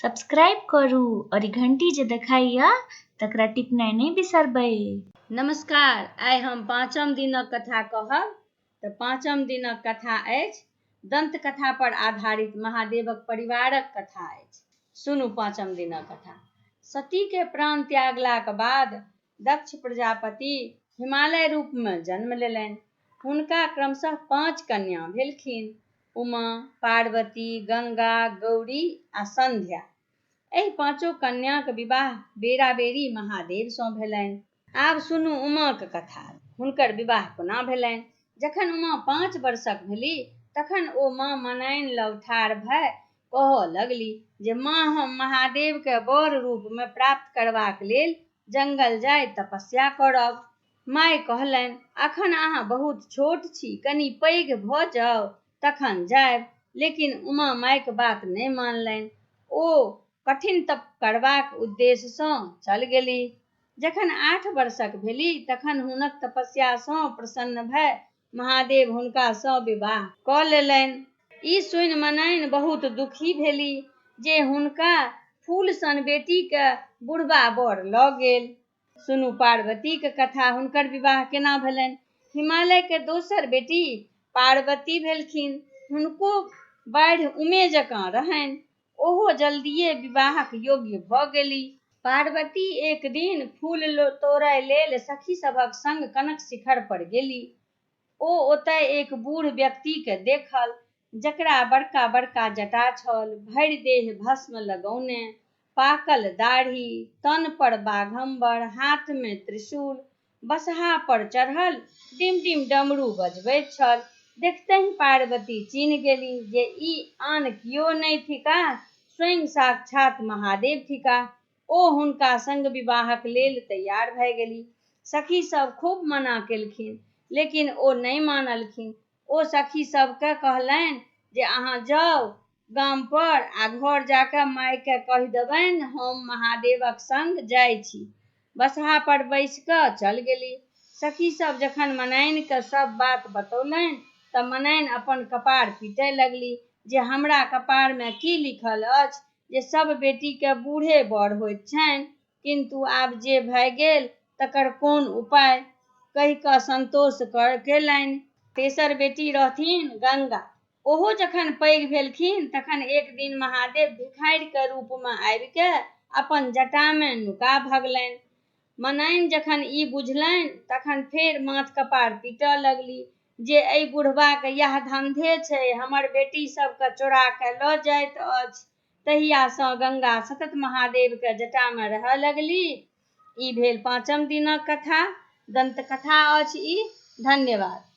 Subscribe करू और ई घंटी जे देखाइया तकरा टिपनाइ नहि बिसरबै। नमस्कार, आइ हम पाँचम दिनक कथा कहब। तऽ पाँचम दिनक कथा अछि दन्त कथा पर आधारित महादेवक परिवारक कथा अछि। सुनू पाँचम दिनक कथा। सतीके प्राण त्यागलाक बाद दक्ष प्रजापति हिमालय रूपमे जन्म लेलनि। हुनका क्रमशः 5 कन्या भेलखिन, उमा, पार्वती, गंगा, गौरी आ संध्या। एहि पाँचो कन्याक विवाह बेरा-बेरी महादेवसँ भेलनि। आब सुनू उमाक कथा। हुनकर विवाह कोना भेलनि। जखन उमा 5 वर्षक भेली तखन ओ माँ मनाइन लग ठाढ़ भए कहऽ लगली जे माँ, हम महादेवकेँ वर रूपमे प्राप्त करबाक लेल जंगल जाय तपस्या करब। माय कहलनि, अखन अहाँ बहुत छोट छी, कनी पैघ भऽ जाउ तखन जायब। लेकिन उमा मायक बात नहि मानलनि। ओ कठिन तप करबाक उद्देश्यसँ चल गेली। जखन 8 वर्षक भेली तखन हुनक तपस्यासँ प्रसन्न भए महादेव हुनकासँ विवाह कऽ लेलनि। ई सुनि मनाइन बहुत दुखी भेली जे हुनका फूल सन बेटीके बुढ़बा वर लऽ गेल। सुनू पार्वतीक कथा, हुनकर विवाह केना भेलनि। हिमालयके दोसर बेटी पार्वती भेलखिन। हुनको बाढ़ि उमे जकाँ रहनि। ओहो जल्दिए विवाहक योग्य भऽ गेली। पार्वती एक दिन फूल तोड़य लेल सखी सभक संग कनक शिखर पर गेली। ओ ओतय एक बूढ़ व्यक्तिकेँ देखल, जकरा बड़का-बड़का जटा छल, भरि देह भस्म लगौने, पाकल दाढ़ी, तन पर बाघम्बर, हाथमे त्रिशूल, बसहा पर चढ़ल डिम-डिम डमरू बजबैत छल। देखतहि पार्वती चिन्ह गेली जे ई आन कियो नहि थिकाह, स्वयं साक्षात् महादेव थिकाह। ओ हुनका संग विवाहक लेल तैयार भए गेली। सखी सभ खूब मना केलखिन, लेकिन ओ नहि मानलखिन। ओ सखी सभकेँ कहलनि जे अहाँ जाउ गाम पर आ घर जा कऽ मायकेँ कहि देबनि हम महादेवक संग जाइ छी। बसहा पर बैसि कऽ चल गेली। सखी सभ जखन मनाइनकेँ सभ बात बतौलनि तऽ मनाइन अपन कपार पीटय लगली जे हमरा कपारमे की लिखल अछि जे सभ बेटीकेँ बूढ़े वर होइत छनि, किन्तु आब जे भए गेल तकर कोन उपाय? कहि कऽ संतोष केलनि। तेसर बेटी रहथिन गंगा। ओहो जखन पैघ भेलखिन तखन एक दिन महादेव भिखारिके रूपमे आबि कऽ अपन जटामे नुका भगलनि। मनाइन जखन ई बुझलनि तखन फेर माथ कपार पीटऽ लगली जे एहि बुढ़बाके इएह धन्धे छै, हमर बेटी सभके चोरा कऽ लऽ जाइत अछि। तहियासँ गंगा सतत महादेवके जटामे रहऽ लगली। ई भेल पाँचम दिनक कथा, दन्तकथा अछि ई। धन्यवाद।